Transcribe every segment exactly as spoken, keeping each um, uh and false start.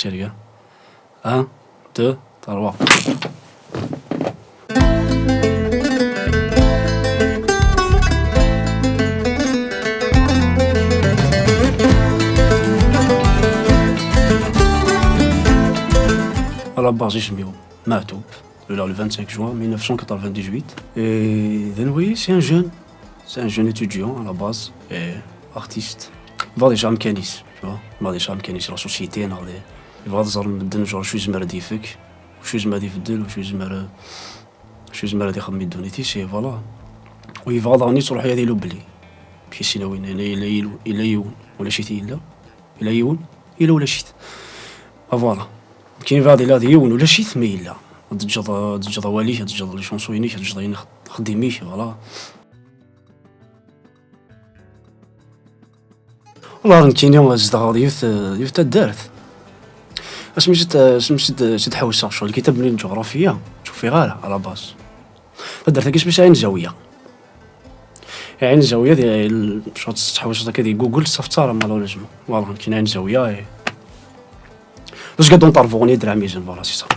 Sérieux. Un, deux, trois. À la base, je suis Matoub, le, le vingt-cinq juin mille neuf cent quatre-vingt-dix-huit. Et then, oui, c'est un jeune. C'est un jeune étudiant à la base et artiste. Yebɣa ad yesɛu amkan-is, tu vois. Yebɣa ad yesɛu amkan-is, la société, neɣ d-, yebɣa ad ẓren medden, genre, acu yezmer ad yefk, acu yezmer ad ibeddel, acu yezmer, acu yezmer ad ixdem i ddunit-is, et voilà. U yebɣa daɣen yettruḥ ad ilubli. Kis-ina win, yella, yella, yella yiwen, ulac-it yella. Yella yiwen, yella ulac-it. Ah, voilà. Nekkini bɣiɣ ad iliɣ d yiwen, ulac-it, ma yella. Ad teǧǧeḍ, ad teǧǧeḍ awal-ik, ad teǧǧeḍ les chansons-inek, ad teǧǧeḍ ayen x-, xeddim-ik, voilà. Wallah, nekkini zedɣeɣ di yiwet, di yiwet taddart. Asmi s-d, asmi s-d, s-d ḥewseɣ ccɣel kitab-nni n lǧuɣrafiya, ur tt-ufiɣ ara, à la base. Taddart-agi isem-is Ɛin Zawiya. Ɛin Zawiya, di, il-, ccɣel tettḥewwiseḍ akka di Google, ur tt-tafeḍ ara, malheureusement. Voilà, nekkini Ɛin Zawiya, et d uzgad n Ṭerbuɣ, ni Dramizem, voilà, c'est ça.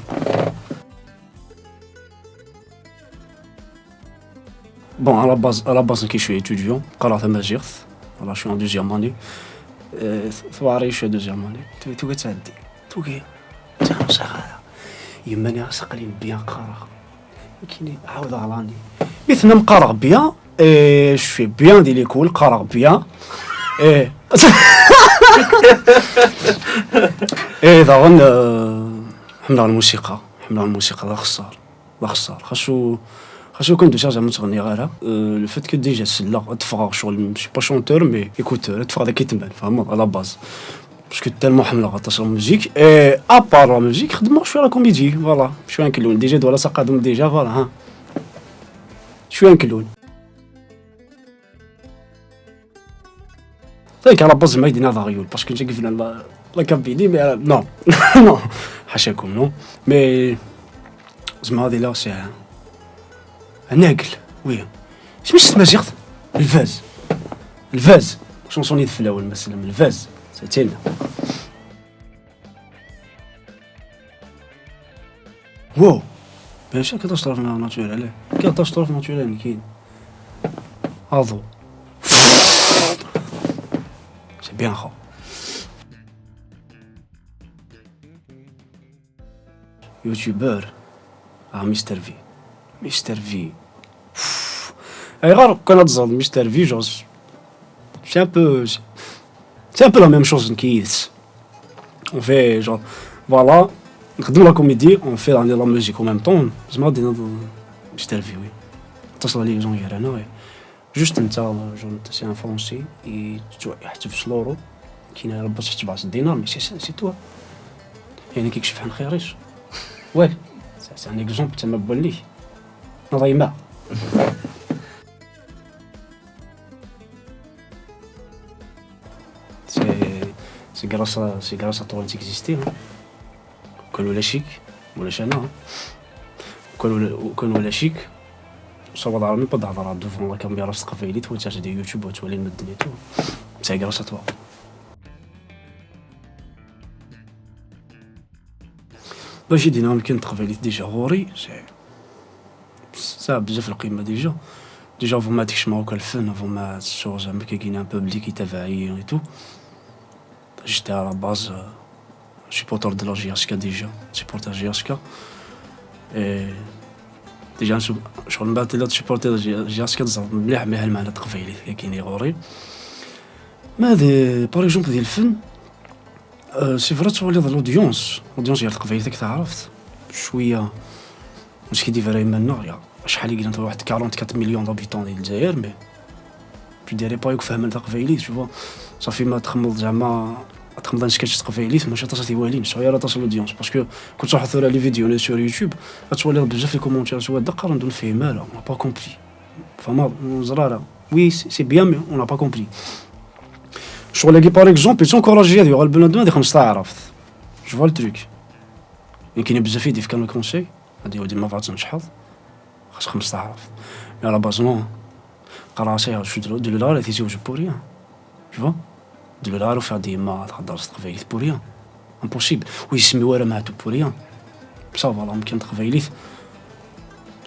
Bon, à la base, à la base, nekk je suis étudiant, qqareɣ tamaziɣt. Voilà, je suis en deuxième année. Euh, th-, tuɣ-iyi je suis en deuxième année. Tu, tu, tu, tu, tu, tu, tu, yemma-nni as aql-in bien qqareɣ. Nekkini ɛawdeɣ l'année. Mi tennam qqareɣ bien, et je suis bien di l'école, qqareɣ bien. Et, et daɣen, euh, ḥemmleɣ lmusiqa, ḥemmleɣ lmusiqa, d axeṣṣar. D axeṣṣar. Xas u-, xas ur kan d-usiɣ zeɛma ur ttɣenniɣ ara. Euh, le fait que déjà selleɣ, ad ffɣeɣ ccɣel, je suis pas chanteur, mais écouteur, ad ffɣeɣ d akitman, tfehmeḍ, à la base. Parce que tellement ḥemmleɣ aṭas la musique. Et à part la musique, xeddmeɣ cwiya la comédie, voilà. Cwiya n clown. Déjà, d wala saqadum déjà, voilà, hein. Cwiya n clown. Yak, à la base, ma yedina d aɣyul, parce que j'ai given la, la Kabylie, mais, euh, non. Non. Ḥacakum, non. Mais, zma ad iliɣ c'est un, un aigle, oui. Isem-is s tmaziɣt? Lbaz. Lbaz. Chanson-nni d fell-awen, ma tsellam. Lbaz. C'est elle. Wow. Bien sûr, catastrophe na-, naturelle, eh. Catastrophe naturelle, nekkini. Aḍu. C'est bien, xo. Youtubeur. Ah, Mister V. Mister V. Pff. Ayɣer kan ad tẓalḍ Mister V, genre, c'est un peu, c'est un peu la même chose nekk yid-s. On fait, genre, voilà, nxeddem la comédie, on fait la, la musique en même temps. Zma ad d-tiniḍ Mister V, oui. Aṭas la liaison gar-aneɣ, eh. Juste netta, genre, netta c'est un Français, yettwa-, yeḥseb s l'euro. Kina Rebbi ad tḥettbeɣ s ddinar, mais c'est ça, c'est tout. Ayen akka icebḥen xir-is. Ouais, c'est, c'est un exemple, d tama n wallen-ik. Neɣ d yemma. C'est, c'est grâce à, c'est grâce à toi i nettexistons, hein. Kan ulac-ik, ulac-aneɣ, hein. Kan ula-, kan ulac-ik, ça va même pas d-hedreɣ devant la caméra s teqbaylit, wa d-terza di YouTube, wa d-ttwalin medden et tout. C'est grâce à toi. Bac i d-iniɣ amkan n teqbaylit déjà ɣur-i, c'est, tesɛa bezzaf lqima déjà. Déjà, avant ma ad kecmeɣ akk lfen, avant ma ad sɛuɣ zeɛma akkagini un public itabaɛ-iyi et tout. J'étais à la base, euh, supporter de la J S K déjà, supporter J S K. Et déjà, ncub-, ccɣel mbaɛd tella supporter J-, J S K, teẓreḍ mliḥ, mliḥ lmeɛna n teqbaylit, akkagini ɣur-i. Ma d, par exemple, di lfen, Euh, c'est vrai, tettwaliḍ l'audience, l'audience gar teqbaylit akked taɛrabt, cwiya, ur neskidib ara iman-nneɣ, ya, acḥal i yellan, waḥed quarante-quatre millions d'habitants di Lezzayer, mais je dirais pas akk fehmen taqbaylit, tu vois. Safi ma txemmeḍ zeɛma, ad txemmeḍ un sketch s teqbaylit, maca aṭas ad t-iwalin, sɛu ara aṭas l'audience, parce que kul truḥeḍ tura les vidéos sur YouTube, ad twaliḍ bezzaf les commentaires, s wadda qqaren-d ur nefhim ara, on n'a pas compris. Tfehmeḍ? Ur neẓri ara. Oui, c'est, c'est bien, mais on n'a pas compris. Ccɣel-agi, par exemple, yettwankuraj ad yuɣal bnadem ad ixemmem s taɛrabt. Je vois le truc. Nekkini bezzaf i d-ifkan le conseil, ad iwali ma bɣa ad tnecḥeḍ, xas xemmem s taɛrabt. Mais à la base, non. Qqareɣ-as, ayɣer je suis de, de l'Ural, tizi Uzzu, pour rien. Tu vois? De l'Ural, ufiɣ-d yemma txeddem s teqbaylit pour rien. Impossible. Ur yesmiw ara Maɛtub Puriya. Ça va, la, amkan n teqbaylit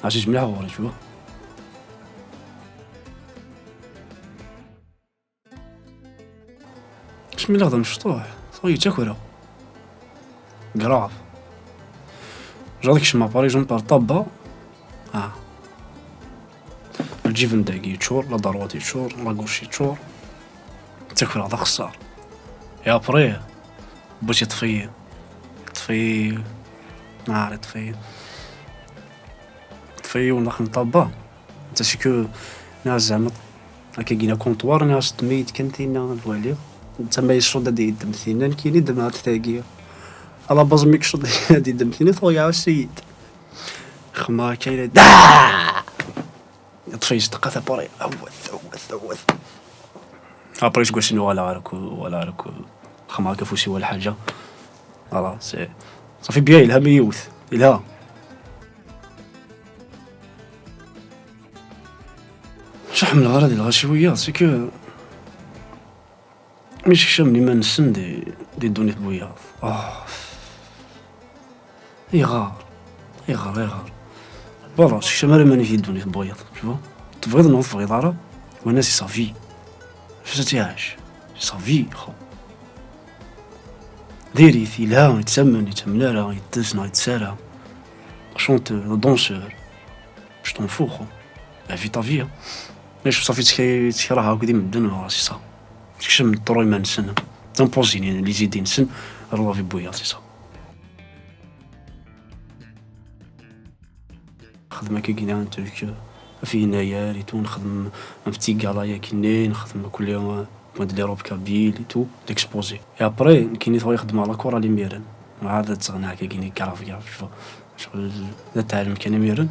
ɛziz mliḥ ɣur-i, tu vois. Asmi lliɣ d amecṭuḥ, tura yettakreɣ. Grave. Genre kecmeɣ par exemple ar ṭabba. Ah. Lǧib n dagi yeččur, la droite yeččur, la gauche yeččur. Ttakreɣ d axeṣṣar. Et après, bus yeṭṭef-iyi. Yeṭṭef-iyi. Ah, yeṭṭef-iyi. Yeṭṭef-iyi yiwen daxel n ṭabba. Netta c'est que, nniɣ zeɛma, akka gina comptoir, nniɣ s tmeyt kan tinna ad waliɣ. Netta ma yecceḍ ad yeddem tinna, nekkini ddmeɣ-d tagi. À la base mi yecceḍ ad yeddem tinna, tuɣ yeɛuss-iyi-d. Xemmeɣ akka yella, daa! Yeṭṭef-iyi s ddeqqa tapuri, awat, awat, awat. Après, seg wass-nni uɣaleɣ ara ku-, uɣaleɣ ara ku-, xemmeɣ akka afus-iw wala ḥaǧa. Voilà, c'est, ça fait bien, yelha mi yiwet, yelha. Acu ḥemmleɣ ara di lɣaci wiyaḍ, c'est que mi skecmen iman-nsen di, di ddunit n wiyaḍ. Oh. Ayɣer? Ayɣer, ayɣer? Voilà, skecmen ara iman-ik di ddunit n wiyaḍ, tu vois? Tebɣiḍ neɣ ur tebɣiḍ ara, wana c'est sa vie. Acu ad tt-iɛac? C'est sa vie, xo. Diri-t, yelha, yettamen, yettamen ara, yeṭṭes neɣ yeṭṭes ara. Chante, danseur. Je t'en fous, xo. La vie ta vie, hein. Acu, safi ttka-, ttkaraheɣ akk di medden, voilà, c'est ça. Tekcem ṭṭru iman-nsen. T'imposer les idées-nsen ar la vie n wiyaḍ, c'est ça. Nexdem akka gina un truc, euh, ɣef yennayer et tout, nexdem un petit gala yakkenni, nexdem kulli, euh, point de l'Europe kabyle et tout, d'exposer. Et après, nekkini tura xedmeɣ la chorale imiren. Ɛad ad ttɣenniɣ akka gina grave, grave, je vois. Ccɣel d atalem kan imiren.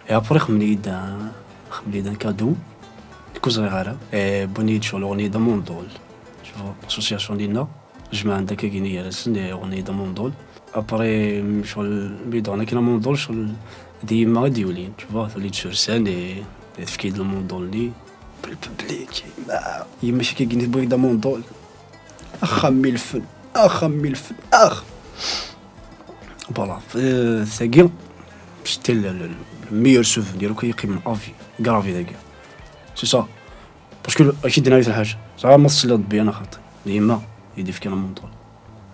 Et après, xemmen-iyi-d, euh, xemmen-iyi-d un cadeau. Nekk ur ẓriɣ ara. Et wwin-iyi-d ccɣel, uɣen-iyi-d amundul. Je vois, l'association dinna. Jemɛen-d akka gini gar-asen, uɣen-iyi-d amundul. Après, ccɣel, mi d-uɣen akken amundul, ccɣel d yemma i d-yulin, tu vois, tuli-d sur scène, et, et tefka-yi-d lamundul-nni. Le public, yemma. Yemma-k akka gini tewwi-k-d amundul. Axxam mi lfen, axxam mi lfen, ax. Voilà, euh, tagi, c'était le, le, le meilleur souvenir, akk yeqqimen à vie, grave dagi. C'est ça. Parce que le, ak-id-nniɣ yiwet lḥaǧa, ẓriɣ ma tesliḍ-d bien neɣ xaṭi, d yemma i d-ifkan amundul.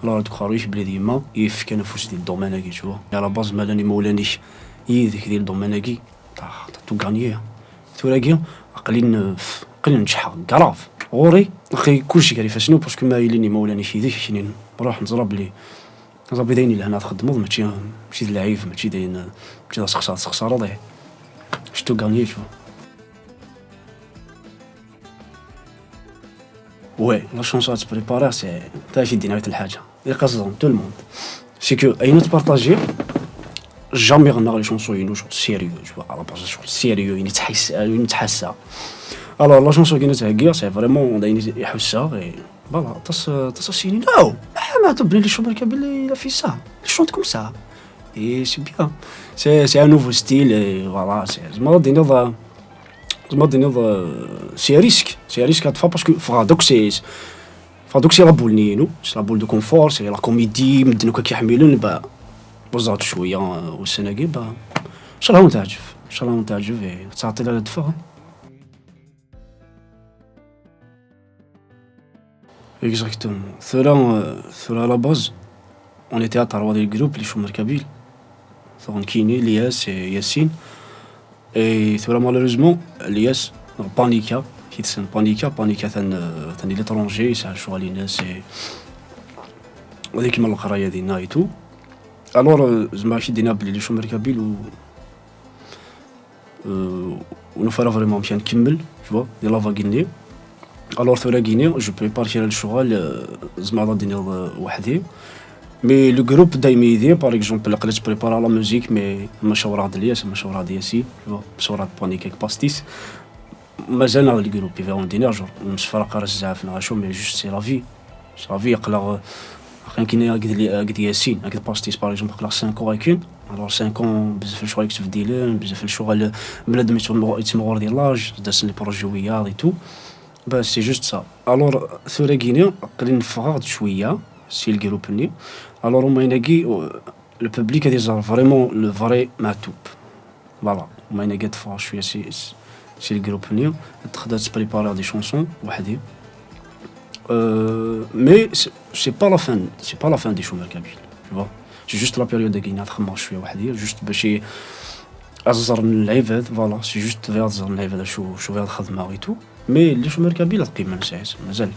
Alors, ad k-xerrij belli d yemma i yefkan afus di domaine-agi, tu vois. À la base, ma llan imawlan-ik yid-k di le domaine-agi, t'as, t'as tout gagné. Tura-agi, aql-i n-, aql-i neǧḥeɣ, grave. Ɣur-i, aql-i kullec gar ifassen-iw, parce que ma ilin imawlan-ik yid-k, knin, ruḥ neẓra belli Ṛebbi d ayen yelhan ad txedmeḍ, mačči, mačči d lɛib, mačči d ayen, mačči d asexṣar, tesxeṣreḍ, ih. Je tout gagné, tu vois. Ouais, la chanson ad tprépariɣ, c'est, ta ak-id-iniɣ yiwet lḥaǧa. Ilaq ad teẓrem, tout le monde. C'est que, ayen ad tpartajiḍ, jamais ɣennaɣ les chansons-inu, genre, sérieux, tu vois, à la base, genre, sérieux, ayen ttḥis-, ayen ttḥassaɣ. Alors, la chanson-agi ad tt-heggiɣ, c'est vraiment d ayen i ḥusseɣ, et Voilà, aṭas, aṭas as-yinin, aw, ah, Maɛtub Belli, les chômeurs kabyles, il a fait ça. Il chante comme ça. Et c'est bien. C'est, c'est un nouveau style, et voilà, c'est, tzemreḍ ad d-tiniḍ, euh, tzemreḍ ad d-tiniḍ, euh, c'est un risque. C'est un risque ad teffeɣ, parce que ffɣeɣ-d akk, c'est, ffɣeɣ-d akk, c'est la boule-nni-inu, c'est la boule de confort, c'est la comédie, medden akk ad k-iḥmilen, bah, buẓẓeɣ-d cwiya, euh, ussan-agi, bah, ncallah ad wen-teɛǧeb, ncallah ad wen-teɛǧeb, et ur tettɛeṭṭil ara ad d-teffeɣ, hein. Exactement. Tura, euh, tura à la base, on était à trois dans le groupe, les chômeurs kabyles. Donc, nekkini, Lias et Yassine. Et tura, malheureusement, Lias, donc, Panika, qui est Panika, Panika, atan, euh, atan à l'étranger, c'est un choix, Lias, c'est, on est qui mal et tout. Alors, euh, je m'ai dit, les chômeurs kabyles, ou Euh, ur nufi ara vraiment amek ad nkemmel, tu vois, di la vague-nni. Alors, tura-gini, je prépare kra n lecɣal, euh, tzemreḍ ad d-tiniḍ, euh, weḥd-i. Mais le groupe daymi yid-i, par exemple, aql-i ttprépariɣ la musique, mais ma cawreɣ-d Lias, ma cawreɣ-d Yassine, tu vois, ma cawreɣ-d Panika d Pastis. Mazal-aɣ di le groupe, i bɣiɣ ad wen-d-iniɣ, genre, ur nemsefraq ara s zzɛaf neɣ acu, mais juste c'est la vie. C'est la vie, aql-aɣ, aql-aɣ nekkini akked li-, akked Yassine, akked Pastis, par exemple, aql-aɣ cinq ans akken. Alors, cinq ans, bezzaf n lecɣal i yettbeddilen, bezzaf n lecɣal, bnadem yettmɣur, yettmɣur di l'âge, d-asen les projets wiyaḍ et tout. Bas, c'est juste ça. Alors, tura-gini, aql-i neffeɣ-aɣ-d cwiya. si le groupe-nni. Alors, au moins, le public a des vraiment le vrai Matoub. Voilà, au moins, il y a des fois, je suis assis, si le groupe-nni, je préparer des chansons, وحدي. Euh, mais c'est c'est pas la fin, c'est pas la fin des chômeurs kabyles, tu vois. C'est juste la période de Guinée, je suis وحدي, juste باش أزر العباد, voilà, c'est juste vers أزر العباد, شو شو vers الخدمة et tout. Mais les chômeurs kabyles, تقيم ما نسايس, مازال.